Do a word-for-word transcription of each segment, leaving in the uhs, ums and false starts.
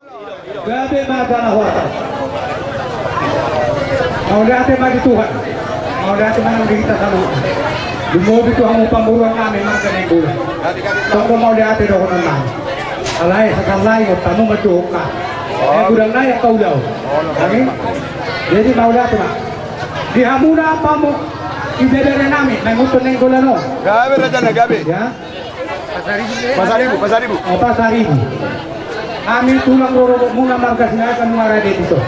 Gabe ma jala horas. Mauliate ma di Tuhan. Mauliate ma nang di hita saluhutna. Lumobi tu hamu pamoruonnami marga Nainggolan. Tong do mauliate dohononnami. Alai sasallai ngot hamu ma tu hongka. Eh, godang nai angka ulaon. Amin. Jadi mauliate ma. Di hamuna pamo, ibeberenami, mangihuthon Nainggolan on. Gabe, rajana, gabe. Ya. Pasaribu, Pasaribu. Oh, Pasaribu. Hami tulang rorobotmuna marga Sinaga nunga rade dison.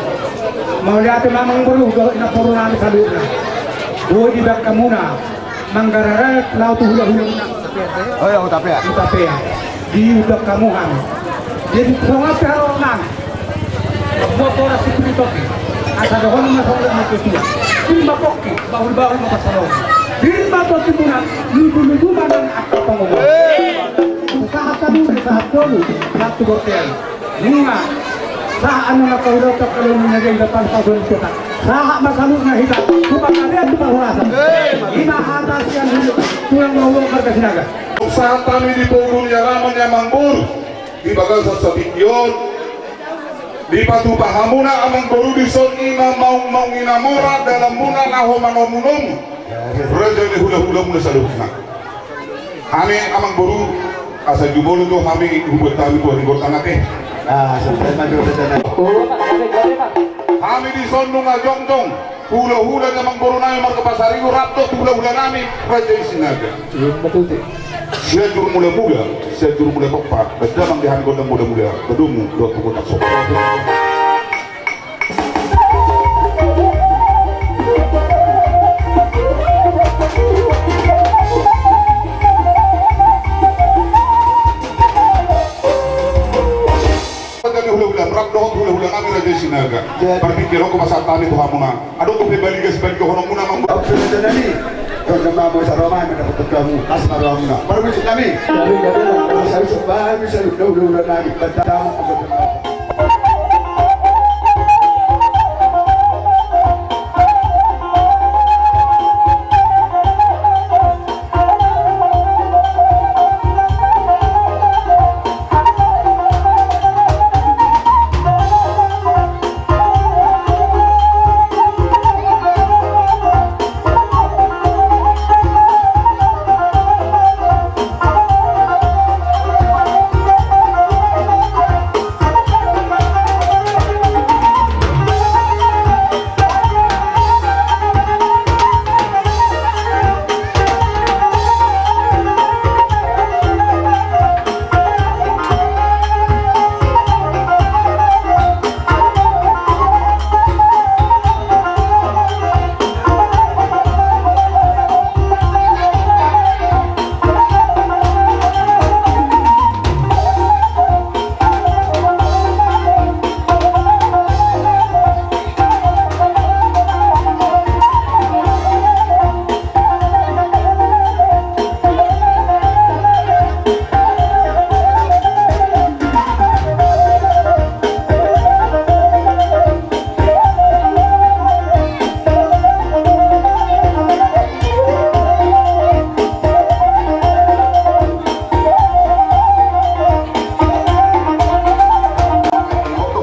Mauliate ma amangboru dohot inangborunami saluhutna. Boi dibahen hamuna manggararaek laho tu hulahulamuna. Oh ya, Hutapea. Hutapea. Dibahen hamu hami. Jadi songon pe haroro nami. Buat boras si Puri Topi. Asa dohonon ma songon na tutu. Pir ma pongki, bahulbahul ma pansalongan. Pir ma pongkimuna, lujuluju ma nang angka pangomoan. Sahat saduri, sahat tolu, sahat tu bontean. Nunga sahat annon angka ulaonta, angka ulaon na gabe, angka pansalongan. Sahat ma saluhutna hita tu panggabean, tu parhorasan. Ima hata sian hami tulang rorobot marga Sinaga. Sahat hami di pogu ni alaman ni amangboru di bagasan satingki on. Dipatupa hamuna amangboru dison ima maungmaung ni na mora dalanmuna laho manomunomu raja ni hulahulamuna saluhutna. Hami amangboru, asa jumolo do hami hubuat hami tu ari Bortangate. Ah, sampai maju ke sana. Hami dison nunga jongjong hulahula ni amangborunami marga Pasaribu rap dohot hulahulanami raja i Sinaga. Sianjur Mulamula, Sianjur Mulatompa, bahen damang di hami gondang mulamula, padomu dohot tu gondang somba. Raja ni hulahula, rap dohot hulahulanami raja i Sinaga. Partingkian on hupasahat hami tu hamuna. Adong dope baliga sibaliga honongmuna, amang. Oke, raja nami. Kau jama boy saroma, mendapatkan kamu. Kasih marwamuna. Parmusik nami. Jadi, jadi, jadi. Saya suka, saya suka hulahulanami. Pertama,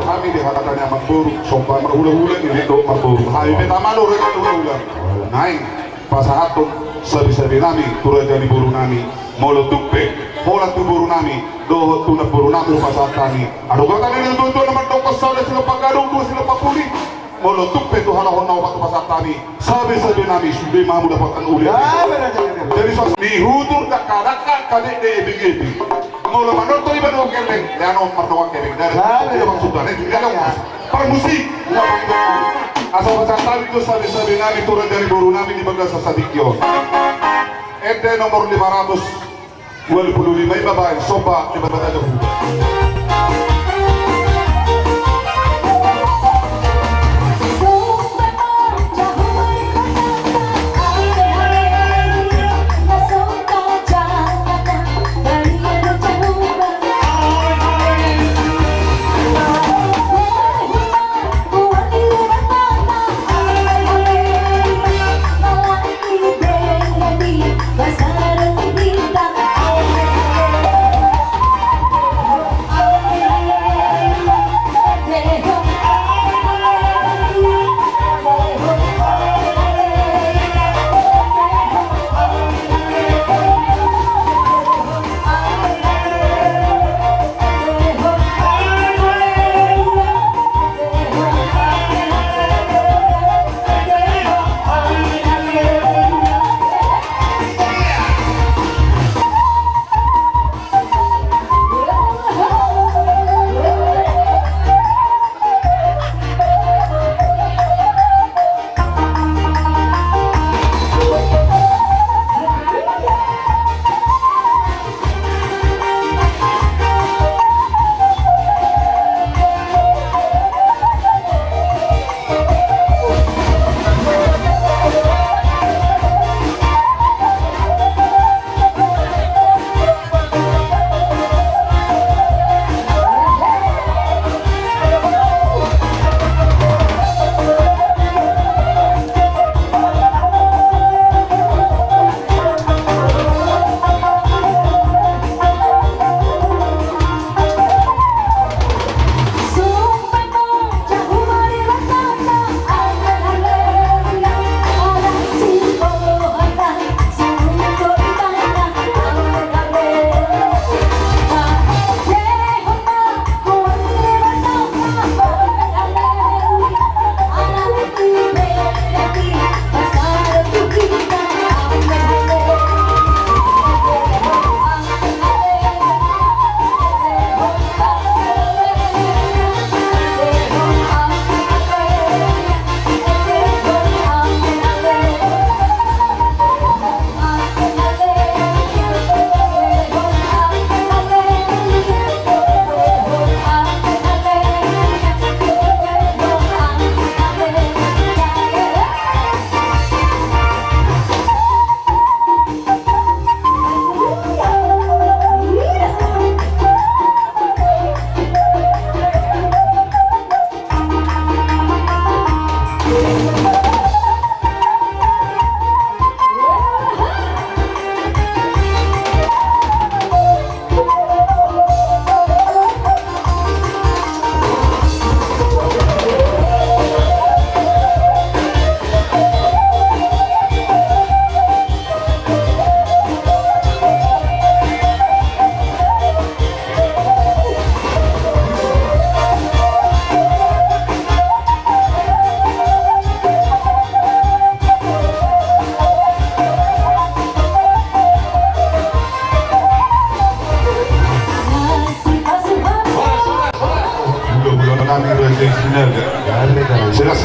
Hami di hata ni amangboru, somba marhulahula, nilehon do marboru. Hami pe tama do rega hulahula. Naeng pasahathon sabesabe nami tu raja ni boru nami. Molo tung pe holan tu boru nami dohot tu namboru nami hupasahat hami. Adong hata ni natuatua na mandok, sada silompa gadong, dua silompa pudi. Molo tung pe tu halak on na opat hupasahat hami, sabesabe nami, sude ma hamu dapatkan uli. Jadi so dihutur dakadaka, kadekdek, ebengebeng. Molo manortor iba dongan gelleng, lean on mardongan gelleng. Dari maksudna, eh, tidak ada mas. Parmusik. Asa pasahat hami tu sabesabe nami tu raja ni boru nami di bagasan satingki on. Ende nomor lima ratus dua puluh lima, ima baen somba, somba jahu.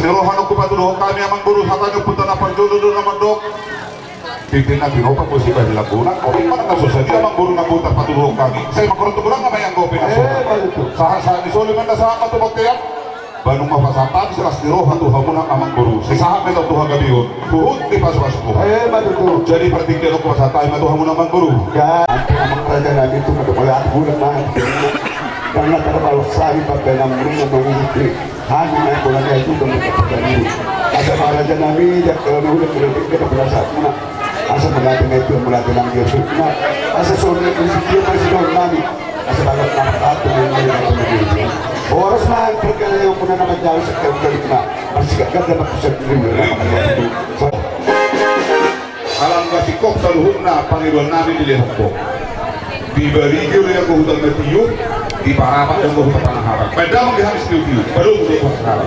Roha nangkin patuduhon hami amangboru, hata ni ompunta na parjolo do na mandok: Tintin na tinopa, bosi bahen langgona. Otik ma na so sadia amangboru nangkin tarpatuduhon hami. Sai mangkorhon tu godang ma i anggo pinasahat. Sahat-sahat ni solu ma na sahat ma tu bontean. Ba nunga pasahat hami las ni roha tu hamuna amangboru. Sai sahat ma i tu hagabeon, huhut dipasupasu Tuhan. Jadi partingkian on hupasahat hami ma tu hamuna amangboru. Amang raja nami, tu madok mauliate ma. Karna tarbalos hami pambahenanmuna mangihut hami, na bola ni ajuda mangkapatani. Asa ma raja nami, jangkau na ulang berarti kita berasa puna. Asa mauliate ma i tu mauliate nami di ajuda. Asa songon na bersikia masih daun nami. Asa balok na berkatu nami dari kata nami. Boros ma perkara yang puna nama jauh sekali kali ma. Masih gak ada maksud dulu. Alangka singkop saluhutna pangidoan nami dilehon ho. Di Barigi do anggo huta na tio, di Parapat do anggo huta pangaharan. Baen damang di hami sitiotio, baru do huta pangaharan.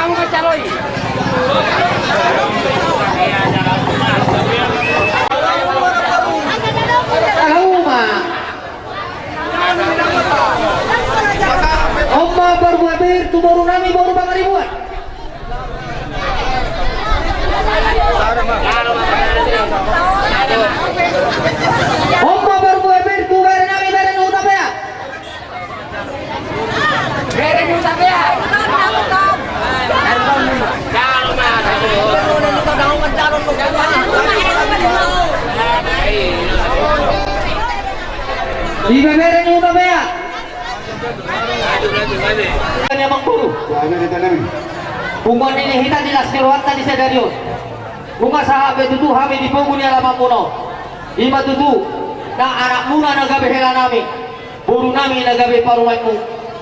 Anggo caloi. Ala uma. On ma parbue pir tu boru nami, boru Pangaribuan. On ma parbue pir tu bere nami, bere ni Hutapea. Ibebere ni Hutapea. Ni amang boru. Punguan ni hita di las ni rohanta di sadari on. Nunga sahat be tutu hami di pogu ni alamanmuna on. Ima tutu na anakmuna na gabe hela nami. Boru nami na gabe parumaenmu,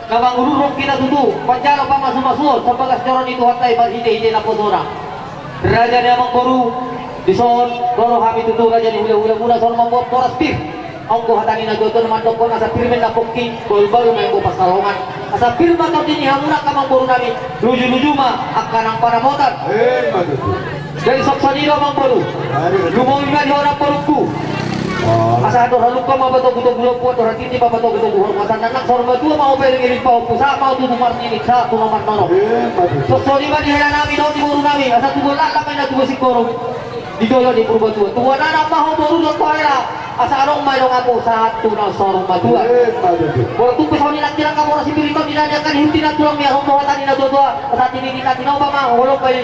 na mangururhon hita tutu manjalo pamasumasuon sian bagas joro ni Tuhanta i marhitehite naposona. Raja ni amang boru, dison ro hami tutu raja ni hulehulemuna songon mamboan boras pir. Anggo hata ni natuatua na mandokkon asa pir ma na pongki, bahulbahul ma anggo pansalongan. Asa pir ma tondi ni hamuna angka amang boru nami, lujuluju ma angka nang panamotan. Jadi songon i do amang boru. Lumobi ma di ho amang borungku. Asa andor halumpang ma patogutogu lombu, andor hatiti ma patogutogu horbo, asa nang saur matua ma ho pangiring pahompu, sahat ma ho tu marnini, sahat tu na marnono. Songon i ma di hela nami dohot di boru nami, asa tubuan laklak ma inna tubuan singkoru. Di jolo ni Purbatua, tubuan anak ma ho boru dohot hela, asa adong ma donganmu sahat tu na saur matua. Molo tung pe songon i nangkin angka boras ni pir i, tong di na niangka ni hunti na tulangmi, adong do hata ni natuatua, asa tinini na tinopa ma holong bai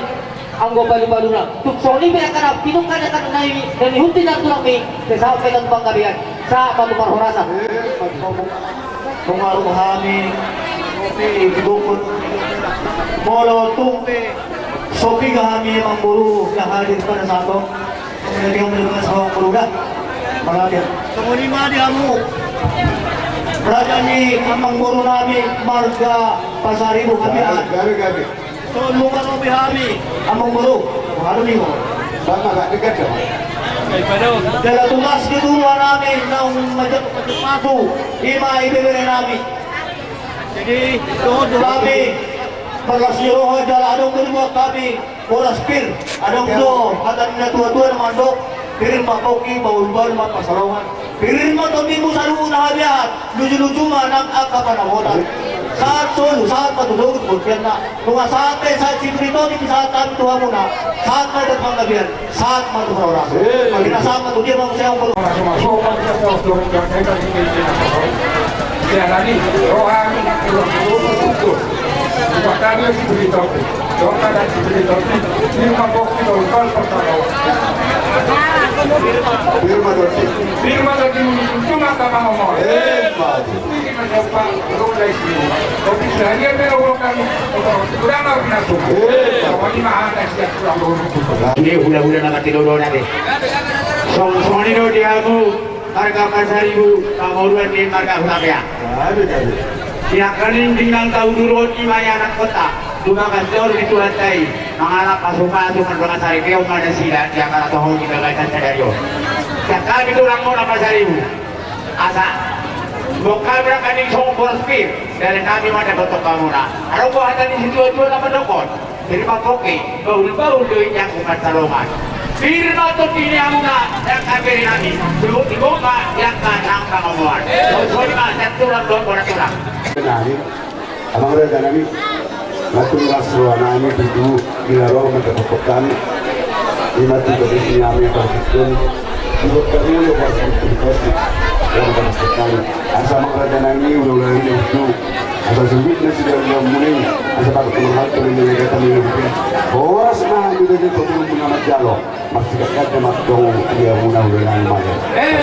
anggo palupalu na. Tung songon i pe angka na pinungka ni angka na i, na nihunti na tulangmi, pe sahat pe tu panggabean, sahat ma tu parhorasan. Pengaruh hami di bukut. Molo tung pe so piga hami amang boru na hadir pada saat on. Jadi amang boru da. Mangaliat. Songon i ma di hamu. Raja ni amang boru nami marga Pasaribu hami. Gabe, gabe. Songon i ma di hami, amang boru, baru ni ho. Sama gak dekat sama. Jala tugas ni tulang nami naung majak majak matu, ima ibebere nami. Jadi dohot hami marlas ni roha jala adong do di hami boras pir, adong do hata ni natuatua na mandok, pir ma pongki, bahulbahul ma pansalongan. Pir ma tondimu saluhut na habeahan, lujuluju ma nang angka panamotan. Sahat solu, sahat ma tu togu tu bonteanna. Nunga sahat pe, sahat sipir ni tondi, sahat hami tu hamuna. Sahat ma tu panggabean, sahat ma tu parhorasan. Sahat ma tu dia ma muse amang boru. Pir ma tondi. Pir ma tondi. Pir ma tondi. Pir ma tondi. Ni hulahula na martinodohon ate. Songon i do di hamu marga Pasaribu, pamoruan ni marga Hutapea. Di angka dinding na tauduron i ma ianakhonta, tu bagas joro ni Tuhanta i, mangalap pasupasu mardongan saripeon ma nasida di angka na toho di bagasan sadari on. Sian hami tulangmuna Pasaribu. Asa bongkar ma nangkin songon boras pir, dari nami ma dapothon hamuna. Adong do hata ni situatua na mandok on, pir ma pongki, bahulbahul do i anggo pansalongan. Pir ma tondi ni hamuna angka bere nami, di gok ma angka nang pangomoan. Songon i ma sian tulang dohot bona tulang. Amang raja nami, na tung las roha nami tutu, di na ro mandapothon hami. Ima tutu di si nami parsikkon, di bot kami do parsikkon, parsikkon. Asa amang raja nami, hulahula nami tutu. Asa suhut na suda hulahula muna i, asa patok tu marhalto ni nami gata ni nami. Horas ma hami dohot pamulumuna manjalo. Marsigagat na martongo di hamuna hulahula nami.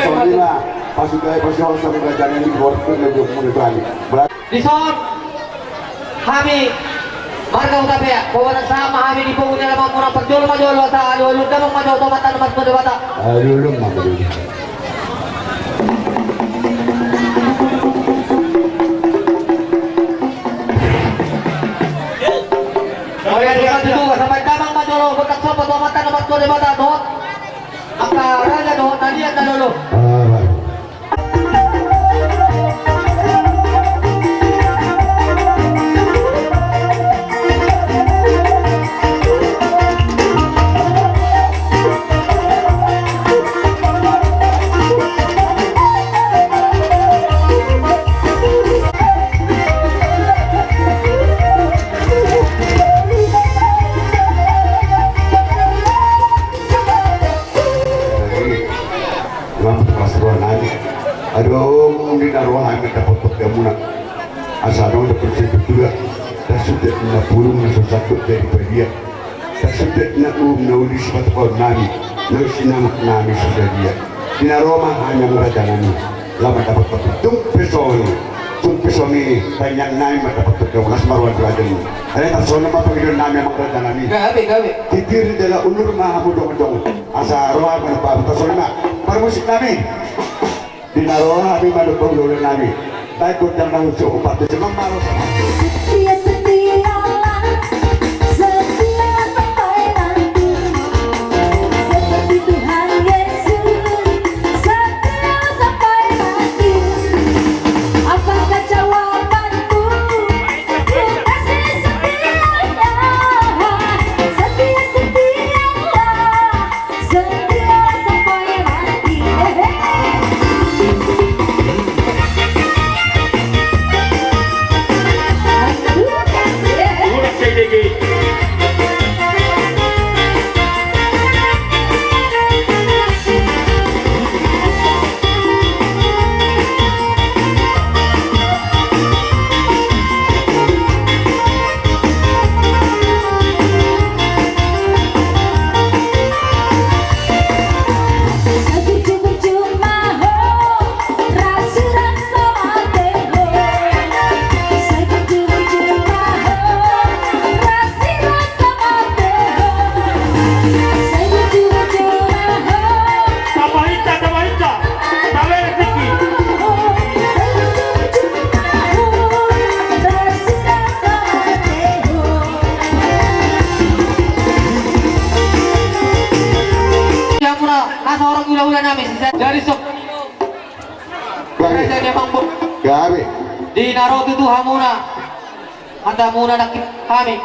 Songon i ma, pasuda, pasuda amang raja nami, horas ma di hamuna. Dison hami marga Hutapea, paboanan sahat ma hami di pogu ni alamanmuna, parjolo ma jolo, asa alualu damang ma jolo tu Amanta na martua Debata. Alualu ma jolo. Alualu ma jolo, asa baen damang ma jolo gondang somba tu Amanta na martua Debata dohot angka raja dohot na liat na lolo. Roha hami mandapothon hamuna. Asa adong do percaya betul. Tasude na burung na so sangkut jadi badia. Tasude na uhum na uli sipasahaton nami. Na uli sinamot nami sudah dia. Di na ro ma hami amang raja nami. Laho mandapothon tung pe songon i. Tung pe songon i. Tangiang nami mandapothon hamuna. Asa maruan raja nami. Ada tak songon ma pangidoan nami amang raja nami. Gabe, gabe. Titir di dalam ulur ma hamu dong dong. Asa roha mana pa. Asa songon ma. Parmusik nami. Di na ro hami mandapothon hulahula nami. Baik gondang na unsuk upat tu jemang maros. Setia, setialah, setia sampai nanti. Seperti Tuhan Yesus, setia sampai mati. Apakah jawabanmu? Ku kasih setianya. Setia, setialah. Setia sampai mati. Eh, eh. Aduh, eh, eh. Ulas C D G. Hamuna, asa horong hulahula nami, sisa dari sok. Gabe. Gabe. Di na ro tutu hamuna. Hata muna nangkin hami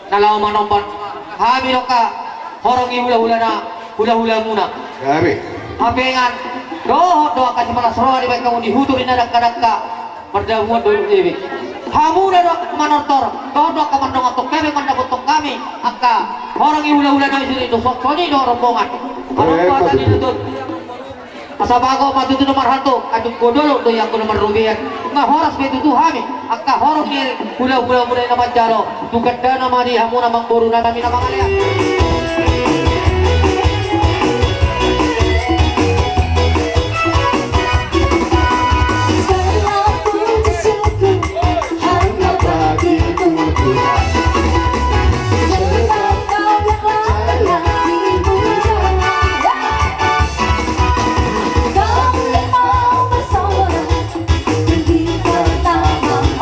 na laho manomba hami do angka horong ni hulahula na hulahula muna. Hape nunga dohot do angka sipalas roha dibahen hamu di huta on, di na dangka-dangka mardamuan do ibe. Hamuna do manortor, dohot do angka mandongan tong hami, mandapothon hami angka horong ni hulahula na i, songon i do rombongan. Asa bagot ma tutu na marhalto, adong do dolok do i angka na marrobean. Nga horas be tutu hami angka horong ni hulahula muna i na manjalo. Tu gandana ma di hamuna amangboru nami na mangalean.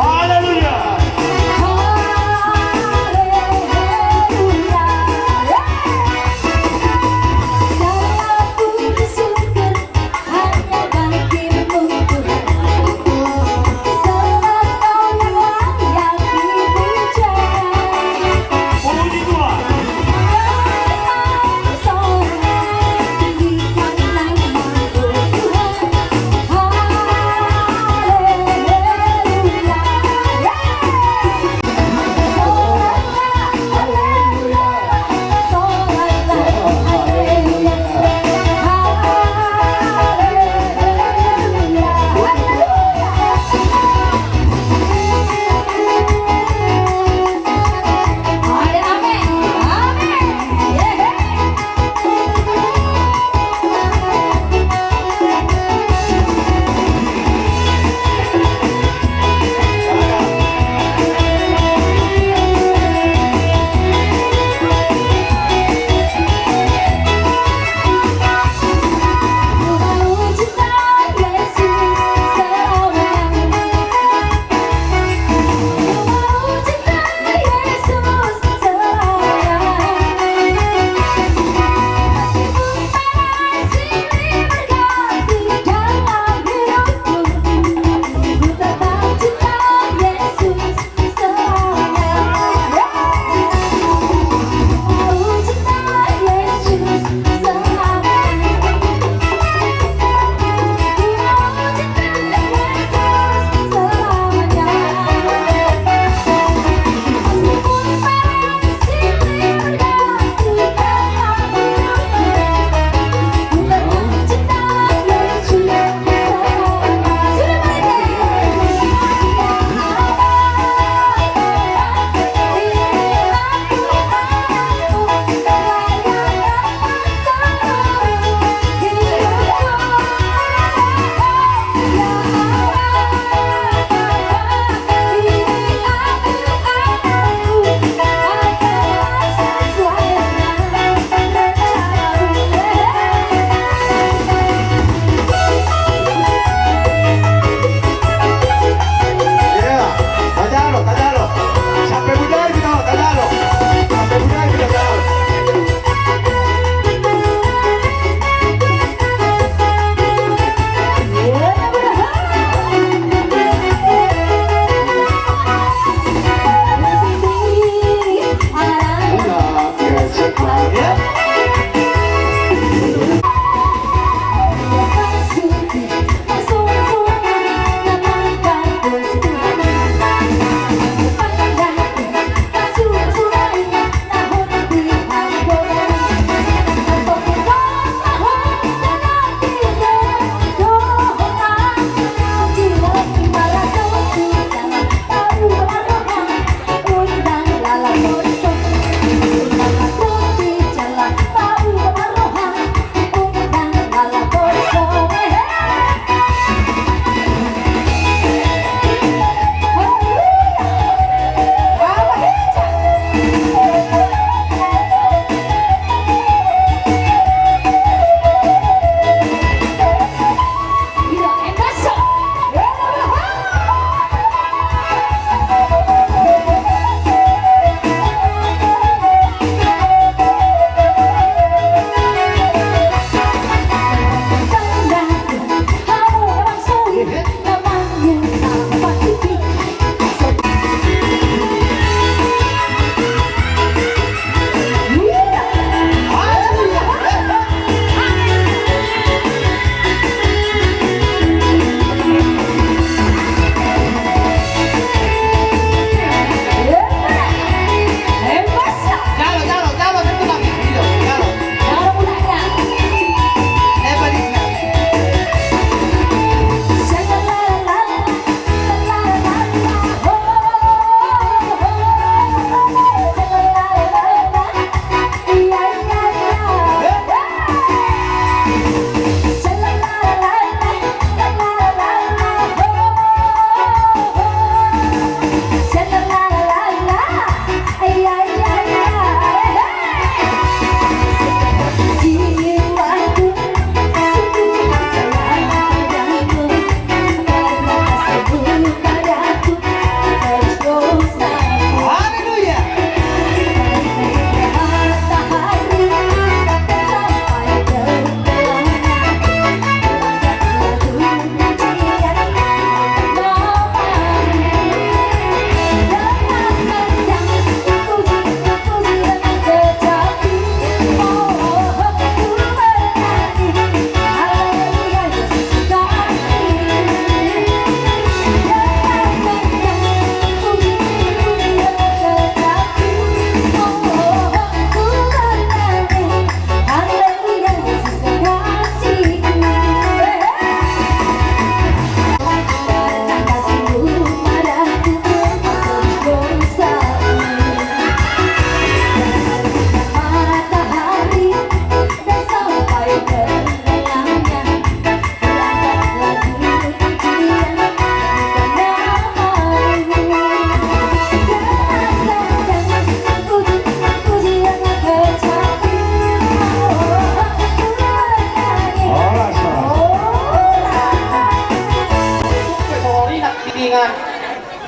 Haleluya.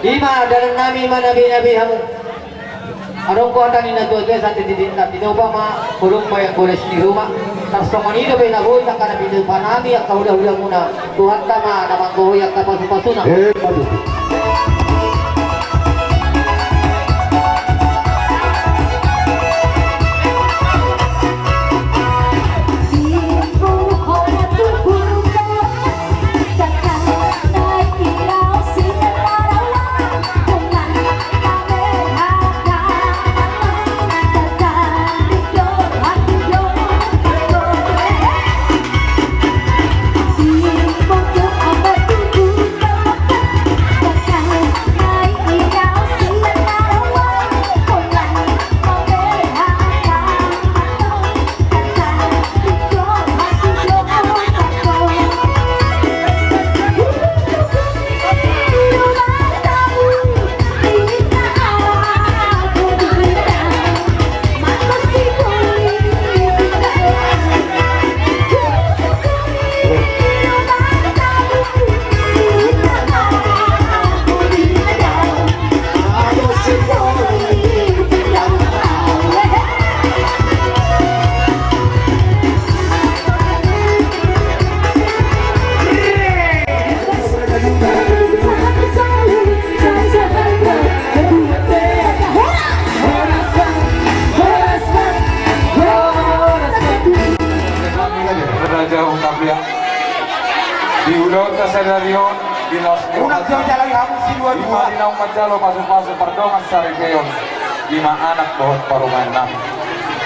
Ima dalan nami manabi-nabi hamu. Adong do hata ni na tua-tua, sate didinta pinopa ma, holong ma yang bolas ni ruma. Tarsongon i dope na boi angka na pinopa nami, angka hula-hula muna. Tuhanta ma na manggohi angka pasu-pasuna. Eh, pasu. Raja Hutapea. Di ulaonta sadari on, di laos ni rohanta, ima di naung manjalo pasu-pasu pardongansaripeon, ima anak dohot parumaen nami.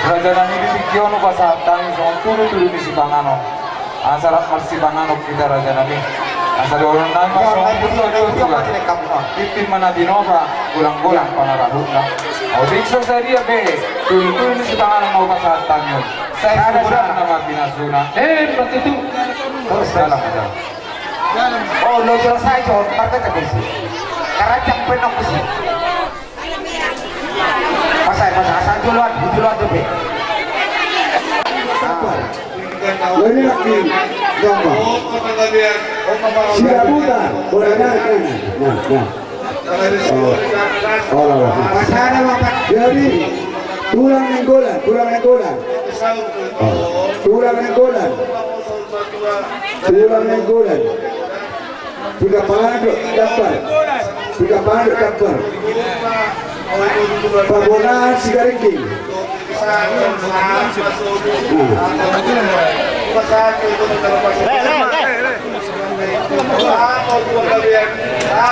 Raja nami, di tingki on hupasahat hami songon tudu-tudu ni sipanganon. Asa rap marsipanganon hita, raja nami. Asa dohonon nami ma songon tudu-tudu. Pimpin ma na tinopa, golang-golang pangarahutna. Otik so sadia be tudu-tudu ni sipanganon na hupasahat hami on. Sai sumurang nama pinasuna. Eh, betul. Terus, terus. Dalam, dalam. Oh, lo terus aja, partai terus. Karena jangan penuh sih. Pasai, pasai, asal duluan, duluan tuh, Be. Sabar. Ini lagi, gampang. Siap, putar. Boleh, nah, nah, nah, nah. Oh. Oh, lah, lah. Jadi, tulang Nainggolan, tulang Nainggolan. Oh. Tulang Nainggolan. Tulang Nainggolan. Tiga panduk dampar. Tiga panduk dampar. Pabonaan Sigaringking.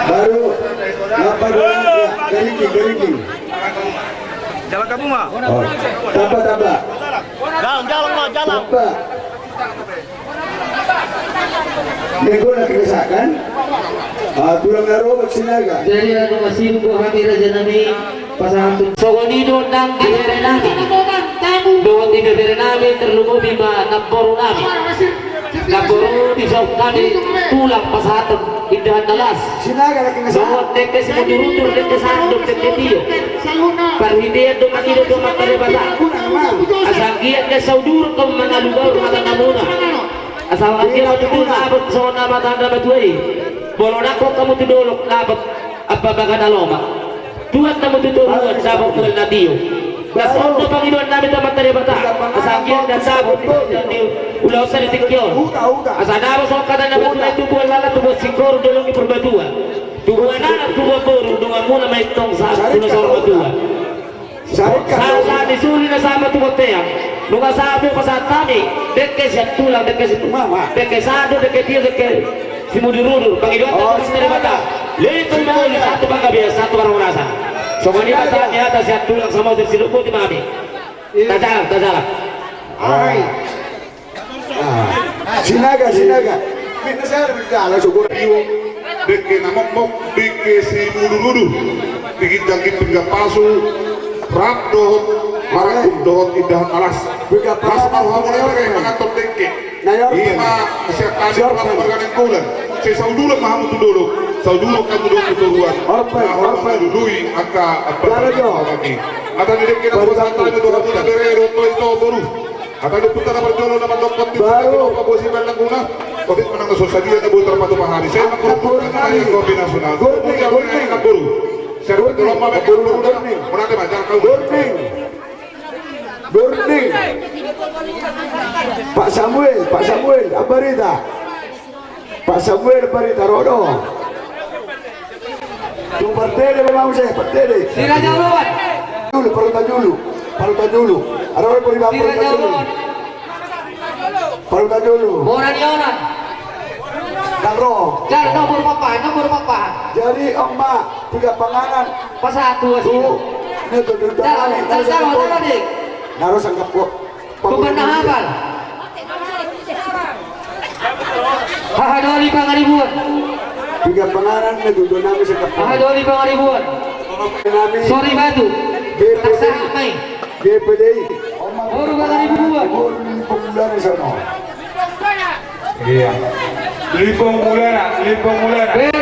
Baru apa dulu? Ya, Garingking, Garingking. Jalan kamu mah. Oh, tambah, tambah. Jalan, jalan mah, jalan. Tambah. Nainggolan na kesakan. Ah, tulang na robot Sinaga. Jadi, anu, masih nunggu hami, raja nami. Pasahat tu. Songon i do nang di bere nami. Dohot di bere nami, terlumobi ma namboru nami. Namboru di saut nami, tulang pasahaton indahan na las. Sinaga lagi ngesahat. Dohot dengke simudur-udur, dengke sandok, dengke tio. Parhitean do mangido tu Amanta Debata. Asa anggiat na saudurhon mangalugaur mata namuna. Asa anggiat na tutu dapot songon na hata ni natuatua i. Molo dapot hamu tu dolok, dapot ampambaga na lomak. Tuat hamu tu toruan, dapot mual na tio. Asa on do pangidoan nami tu Amanta Debata. Asa anggiat na dapot di ulaonta di tingki on. Asa dapot songon hata ni natuatua i, tubuan lalan, tubuan singkoru, dolok ni Purbatua. Tubuan anak, tubuan boru, donganmuna ma i tong sahat tu na saur matua. Sahat-sahat ni suli na sahat ma tu bontean. Nunga sahat do pasahat hami, dengke sian tulang, dengke si, dengke sandok, dengke tio, dengke simudur-udur. Pangidoan tu Amanta Debata. Leleng tu mangoli, sahat tu panggabean, sahat tu parhorasan. Songon i ma sahat ni hata sian tulang Samosir, sidok boti ma hami. Tajalang, tajalang. Ai. Ah, Sinaga, Sinaga. Minta saya berjalan syukur. Tio, dengke na mokmok, dengke simudur-udur. Di ginjang ginting pinggan pasu, rap dohot, marangkup dohot indahan na las. Las ma rohamuna i, dengke, manganton dengke. Ima sian hami marga Nainggolan. Sai sauduran ma hamu tu dolok, sauduran hamu dohot tu toruan. Orpe, orpe. Dului angka. Hata ni dengke na pasahat hami tu hamuna bere dohot tu boru. Hata ni ompunta na parjolo na mandok, baru pabosi ma langkungna. Covid menang na so sadia na boi tarpatupa hami. Saya anak guru, anak guru nasional. Gurning, gurning. Anak guru. Saya gurning, gurning. Munate ma, jangan kau. Gurning. Gurning. Pak Samuel, Pak Samuel, Ambarita. Pak Samuel, Ambarita, ro do. Tu partede, Bang Mause, partede. Si Raja Uluan. Julu, Paluta Julu. Paluta Julu. Aro, Paluta Julu. Si Raja Uluan. Paluta Julu. Bona ni onan. Nang ro. Jal, nomor papa, nomor papa. Jadi, Oma, tiga panganan. Pasatu, tu. Ni tu, tu, tu. Jal, jal, jal, jal, jal. Naro sangkap ko. Tumban na hapal. Haha Doli Pangaribuan. Tiga panganan na tutu nami sekepan. Haha Doli Pangaribuan. Nami. Sori Batu. G P D I. Taksa Amai. G P D I. Boru Pangaribuan. Boru di Pemulana sana. Iya. Lipo Mulana, Lipo Mulana.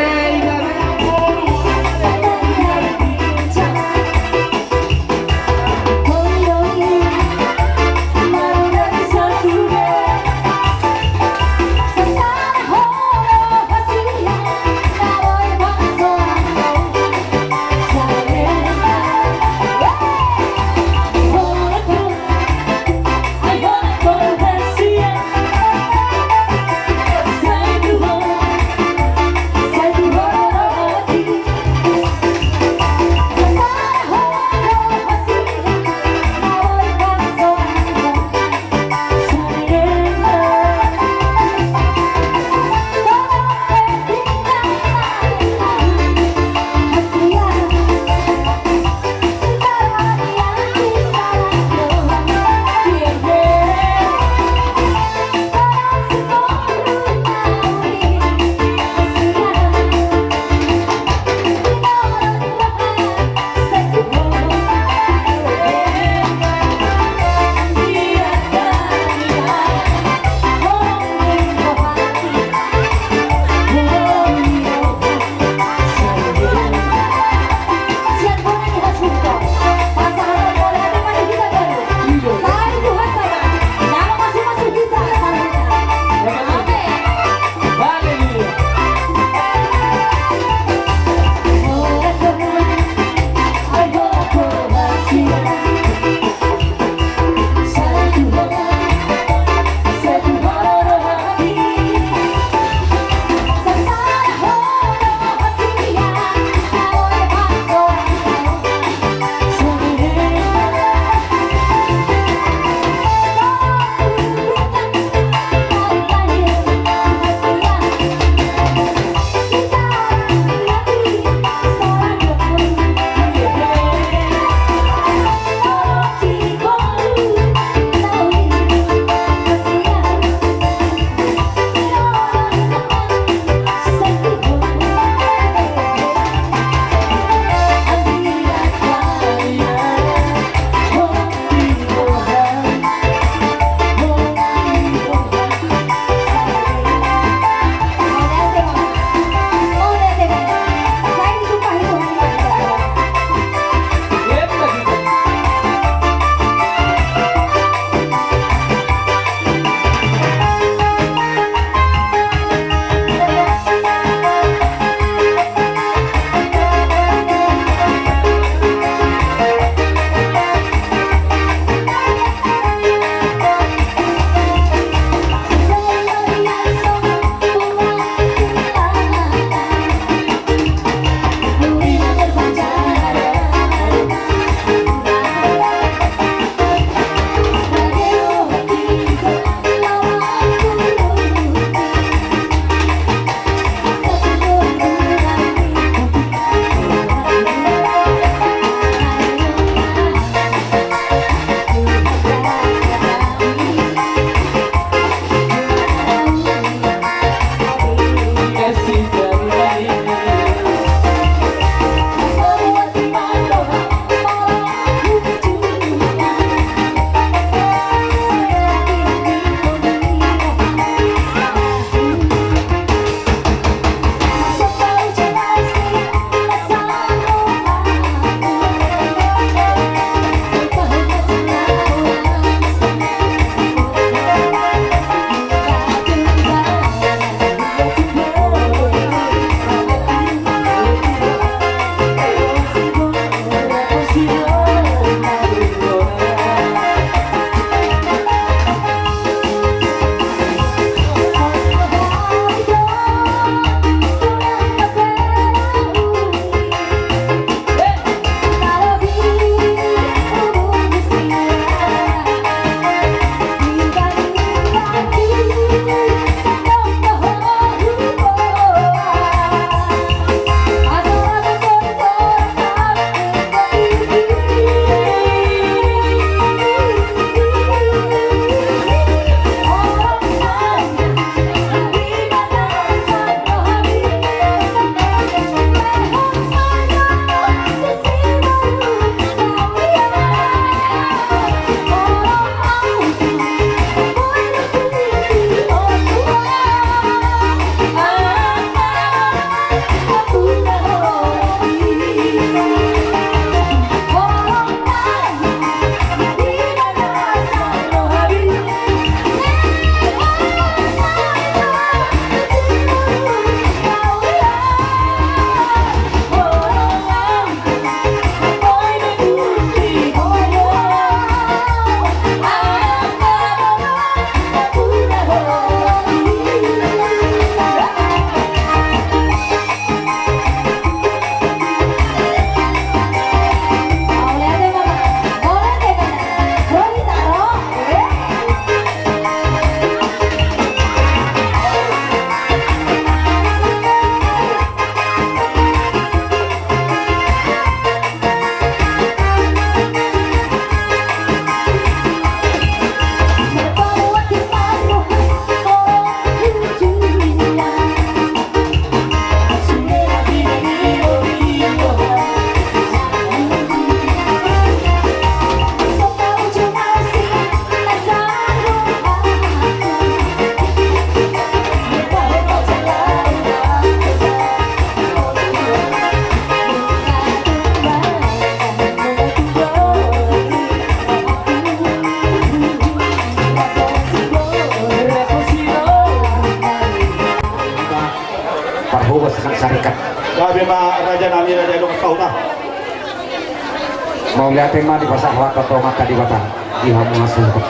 Mauliate ma dipasahat rohanta tu Amanta Debata di hamu hasuhuton.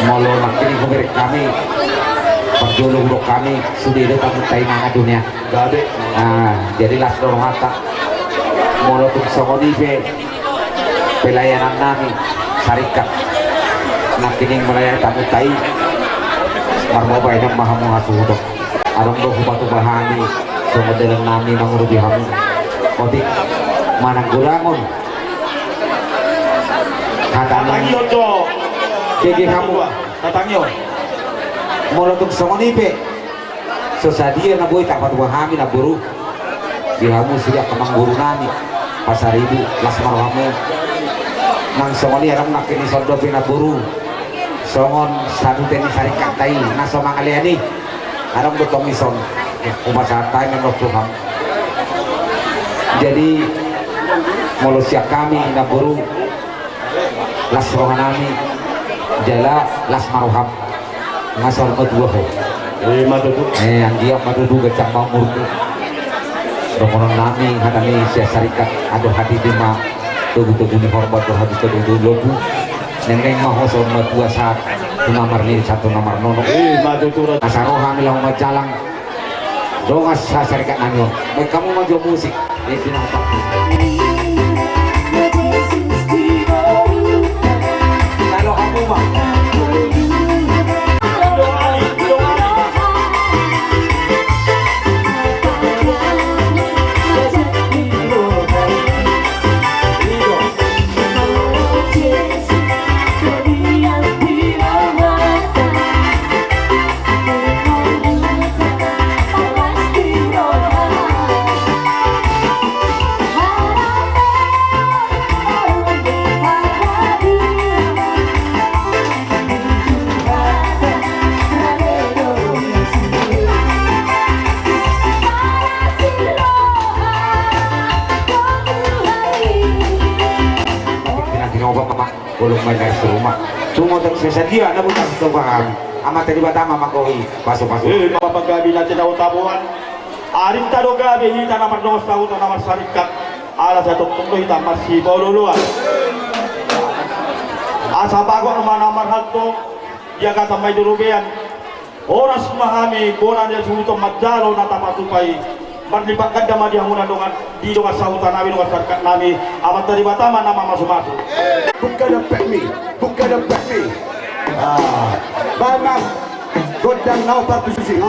Molo nangkining hubereng hami, parjolo hudok hami, sude do tamunta i mangan do nian. Gabe. Ah, jadi las do rohanta. Molo tung songon i pe pelayanan nami saringkat. Nangkining melayani tamunta i, marmua baenon ma hamu hasuhuton. Adong do hupatupa hami songon dalan nami mangurupi hamu. Otik, manang godangon. Hata nami. Tatangion jo. Gege hamu. Tatangion. Molo tung songon i pe, so sadia na boi tapatupa hami, namboru. Di hamu sude angka amangboru nami Pasaribu, las ma rohamu. Nang songon i adong nangkin dison dope, namboru, songon sadute ni saringkatta i na so mangalean i. Adong do tong dison, hupasahat hami ma tu hamu. Jadi molo sian hami, namboru, las roha nami, jala las ma roham. Nga saur matua ho. Eh, ma tutu. Eh, anggiat ma tutu ganjang ma umurmu. Dohonon nami, hata ni sian saringkat, ado hatiti ma togu-togu ni hormat, dohot hatiti togu-togu ni lombu. Neng-neng ma ho saur matua sahat tu na marnini sahat tu na marnono. Eh, ma tutu. Asa ro hami laho manjalang dongan sasaringkat nami on. Baen hamu ma jo musik. Eh, binatang. Kalau hamu ma. Bolong main air serumah. Cuma tak sesadia, na bukan tu paham. Amanta Debata ma manggohi pasu-pasu. Eh, Bapa gabe na tinahu taboan. Arinta do gabe hita na mardongan sahuta na marsaringkat. Ala sai tongtong do hita marsipaolo-oloan. Asa bagot ma na marhalto, di agatan ma i do robean. Horas ma hami bona ni hasuhuton manjalo na tapatupa i. Marlipat ganda ma di hamuna dongan, di dongan sahuta nami, dongan saringkat nami. Amanta Debata ma na mamasu-masu. Buka dompetmi, buka dompetmi. Ah, baen ma gondang na opat tu susi.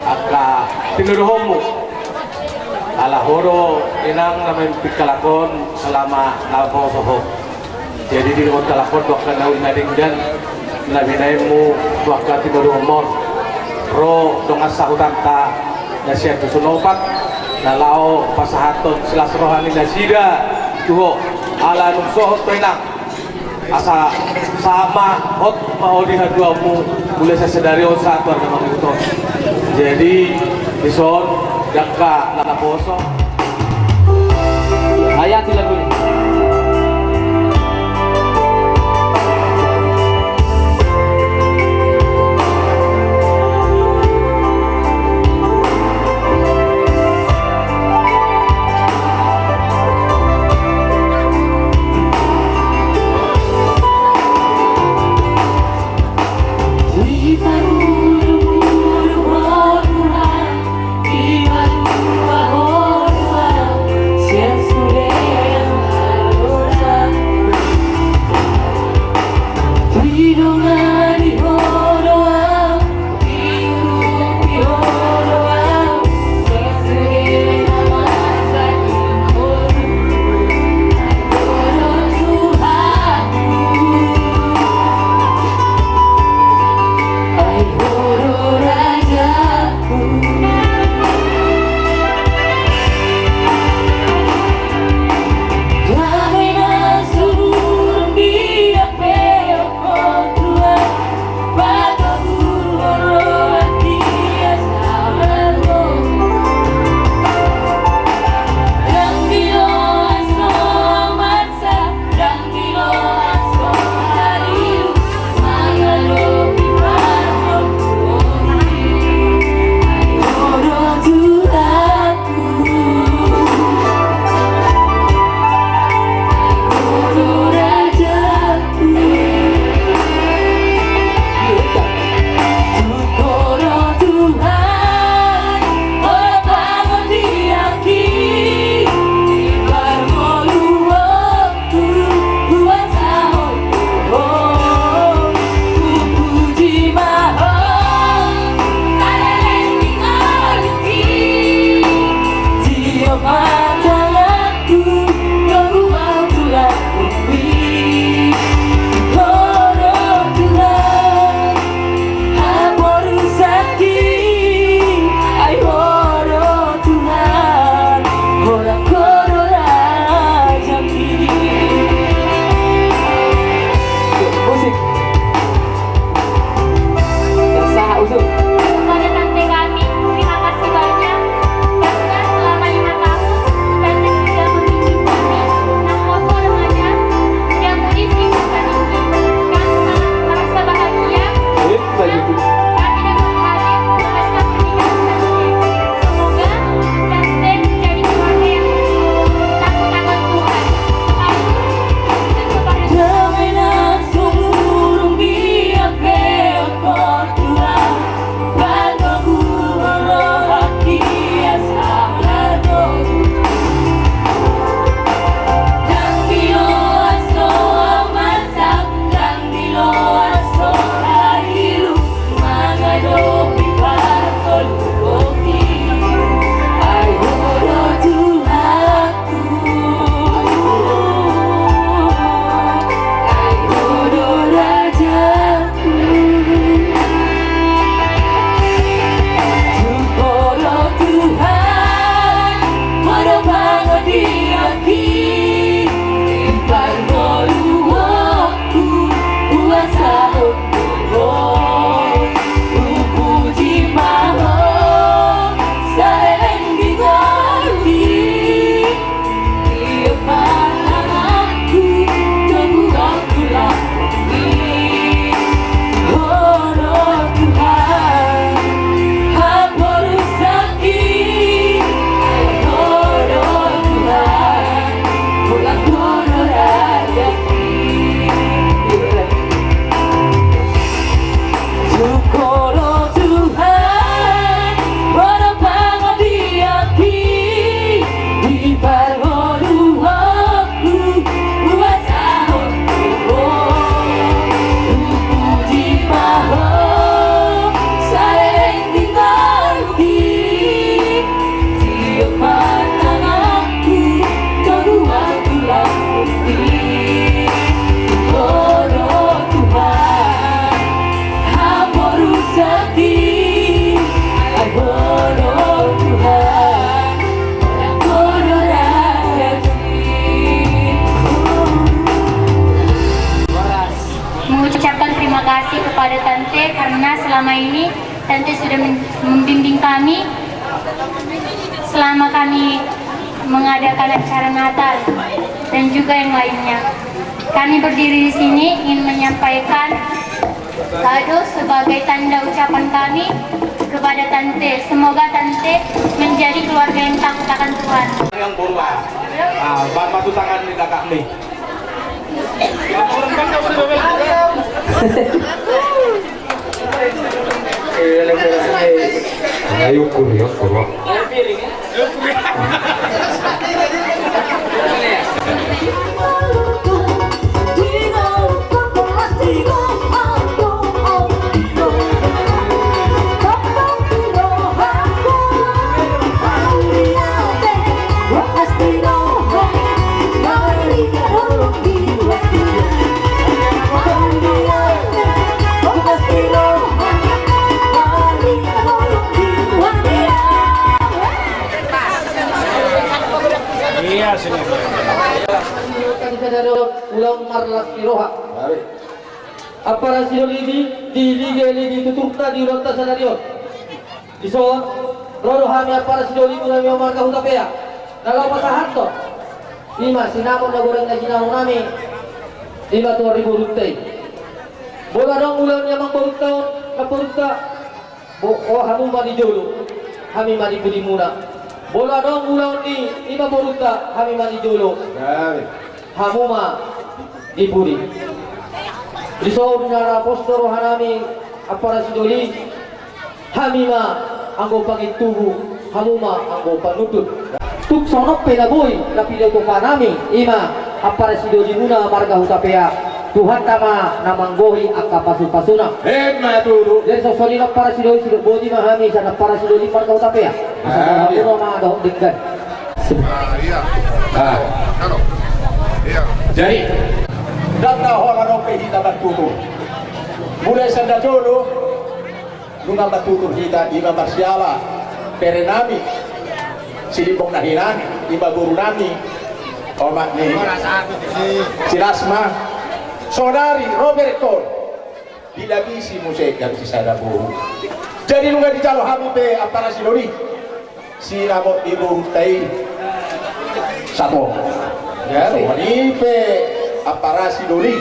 Angka tinodohonmu. Ala ho do inang na maminta halak on selama na poso ho. Jadi di rumah talakon tu angka na uli na denggan na binaenmu tu angka tinodohonmu on. Ro dongan sahutanta na sian Dusun Opat na laho pasahathon silas roha ni nasida tu ho. Ala nunga sohot do inang. Asa sahat ma hot ma ho di hatuaonmu, mulai sian sadari on sahat tu arga mangihut on. Jadi dison, angka na poso. Ayat lagu ni. Ini Tante sudah men-, membimbing kami selama kami mengadakan acara Natal dan juga yang lainnya. Kami berdiri di sini ingin menyampaikan kado sebagai tanda ucapan kami kepada Tante. Semoga Tante menjadi keluarga yang takut akan Tuhan. Yang boru, ah, bang, masuk tangan ni kakak ni. Ayo, kur, ya, kur. Iya, sini. Ulaon marlas ni roha. Ampara sidoli, di ligiligi tuturta di ulaonta sadari on. Dison, ro do hami ampara sidoli muna marga Hutapea na laho pasahathon, ima sinamot na godang na jinangunami, ima tu ari borunta i. Molo adong ulaon ni amang borunta on, namborunta, bo-, o hamu ma di jolo, hami ma di pudimuna. Molo adong ulaon ni ima borunta, hami ma di jolo, hamu ma di pudi. Dison na pos do rohanami ampara sidoli, hami ma anggo pangintubu, hamu ma anggo panundun. Tung songon on pe na boi na pinaopanami, ima ampara sidolimuna marga Hutapea, Tuhanta ma na manggohi angka pasupasuna. Emma tutu. Jadi songon i ampara sidoli, sidok boti ma hami sian ampara sidoli marga Hutapea. Asa, ah, iya, ma dohot denggan. Ah, iya. Ah. Halo. Iya. Jadi, ndang na holan on pe hita martutur. Mulai sian na jolo, nunga martutur hita, ima marsiala berenami, Silimbong na hinan, ima borunami, omak ni si Lasma. Saonari ro berengkon dilabisi muse gabe sisada boru. Jadi nunga dijalo hami pe ampara sidoli sinamot ni borunta i sato. Ya, songon i pe ampara sidoli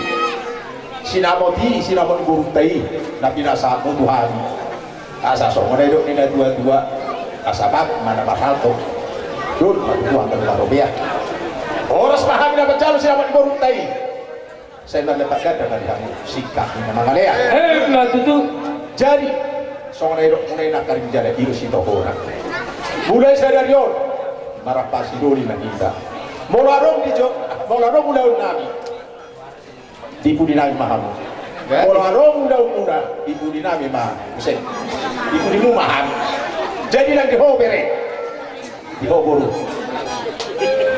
sinamot i, sinamot ni borunta i na pinasahatmu tu hami. Asa songon na nidok ni natuatua, asa bag ma na marhalto, dohot ma tutu angka na marrobean. Horas ma hami na manjalo sinamot ni borunta i. Sai marlepat ganda ma di hamu singkat ni na mangalean. Emma tutu. Jadi songon na nidokmuna i, nangkaning jala i do sitohona. Mulai sadari on, marampang sidoli ma hita. Molo adong di jo-, molo adong ulaonnami di pudinami ma hamu. Molo adong ulaonmuna di pudinami ma, muse di pudimu ma hami. Jadi nang di ho bere, di ho boru.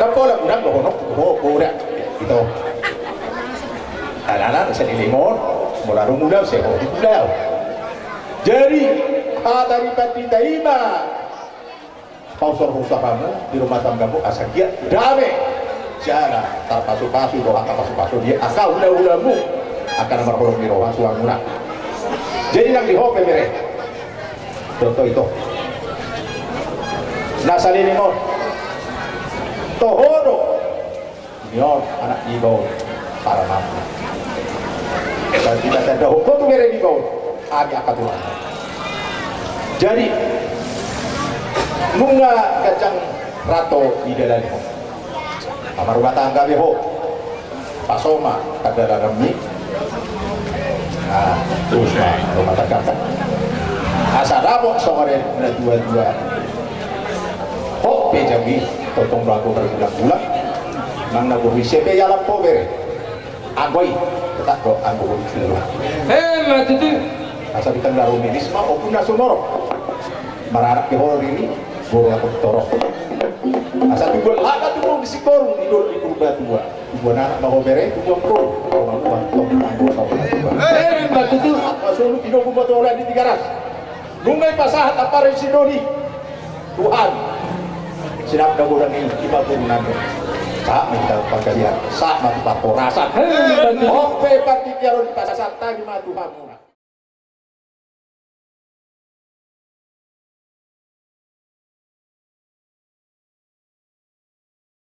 Ndang pola godang dohononku ho boru, ito. Alana na saleleng on, molo adong ulaon sai ho di ulaon. Jadi hata ni pandita i ma, pausor-usor hamu di rumah tanggamu asa giat dame. Jala tarpasupasu do angka pasupasu di angka hulahulamu, angka na marholong ni roha suamuna. Jadi nang di ho pe bere, contoh ito, na saleleng on, toho do. Ini on anak ni iba on, paranakna. Dan kita tanda hukum tu bere ni iba on, hami angka tulang. Jadi nunga ganjang rato di dalan on, marumah tangga be ho, paso ma tangga dalanmi. Nah, terus ma rumah tangga. Asa dapot songon na tuatua. Ho pe jabu i, tongtong do anggo margulanggulang. Nang na boru ise pe ialap ho bere, anggo i tetap do anggo boru jolma. Emma tutu. Asa ditanggaru miris ma ombun na sumorop. Maranak pe ho riri, boru anggo torop. Asa tubuan laga tubuan di singkoru, di dolok di Purbatua. Tubuan anak ma ho bere, tubuan boru. Tong anggo tong anggo tong anggo. Emma tutu. Anggo solu tinogu ma tu holan di Tigaras. Nunga dipasahat ampara sidoli tu hami sinamot na godang i, ima borunami. Sahat ma tu panggabean, sahat ma tu parhorasan. Emma tutu. On pe partingkian on dipasahat hami ma tu hamu.